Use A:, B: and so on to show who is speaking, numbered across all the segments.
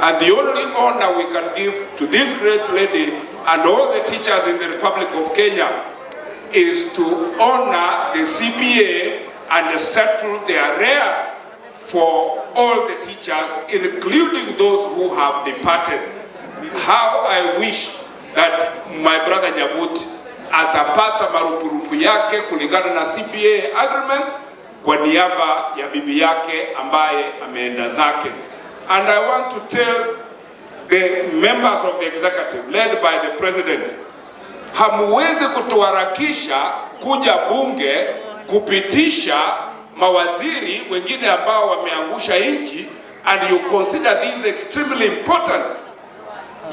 A: And the only honor we can give to this great lady and all the teachers in the Republic of Kenya is to honor the CBA and settle the arrears for all the teachers including those who have departed. How I wish that my brother Nyabuti atapata marupurupu yake kulingana na CBA agreement kwa niaba ya bibi yake ambaye ameenda zake. And I want to tell the members of the executive led by the president, hamuwezi kutuharakisha kuja bunge kupitisha mawaziri wengine ambao wameangusha nchi and you consider this extremely important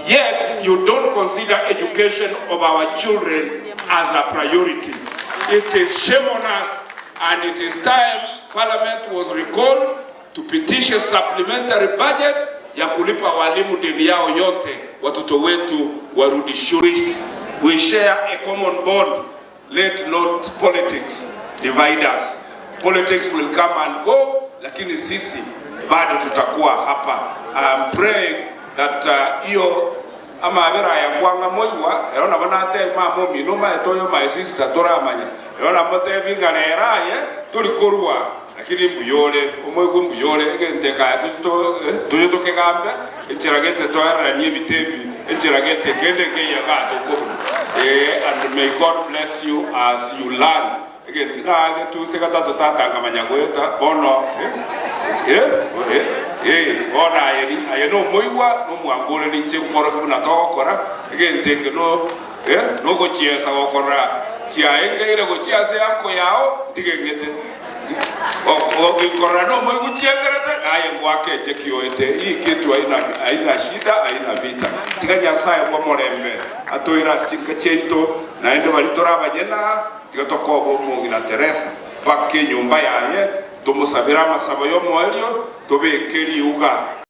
A: yet you don't consider education of our children as a priority. It is shame on us and it is time parliament was recalled tupitishe supplementary budget ya kulipa walimu deni yao yote, watoto wetu warudi shule. We share a common bond. Let not politics divide us. Politics will come and go, lakini sisi bado tutakuwa hapa. I'm praying that hiyo uh, amabera aya kwanga moigwa ero nabo nateba mama omino omaete oyo my sister toramanya ero namotebi ng'a rero aye tori korwa lakini mbuya ore omoigwe mbuya ore egento ekaya toye tokegambe enchera gete toereranie ebite ebi enchera gete kende nkeiyo igaa tokorwa ee and may God bless you as you learn Egento nagetuse gatato tata nkamanya goeta bono eh, eh, eh, bono aye ri aye nomoigwa nomwangoreri inche nkworokia buna togokora egento eke no eh, nogochiesa gokora chiaengeire gochia ase anko yao ntige ng'ete Oginkorora nomoigwa chiengerete naye ngoake echeki oete hii kitu haina haina shida haina vita tiga Nyasaye bw'omorembe atoire ase chinka chiaito naende baria tore abanyene aa Tiga tokoba omong'ina Teresa mpaka enyomba yaye, tomosabere amasabo y'omoerio, tobeke riuga.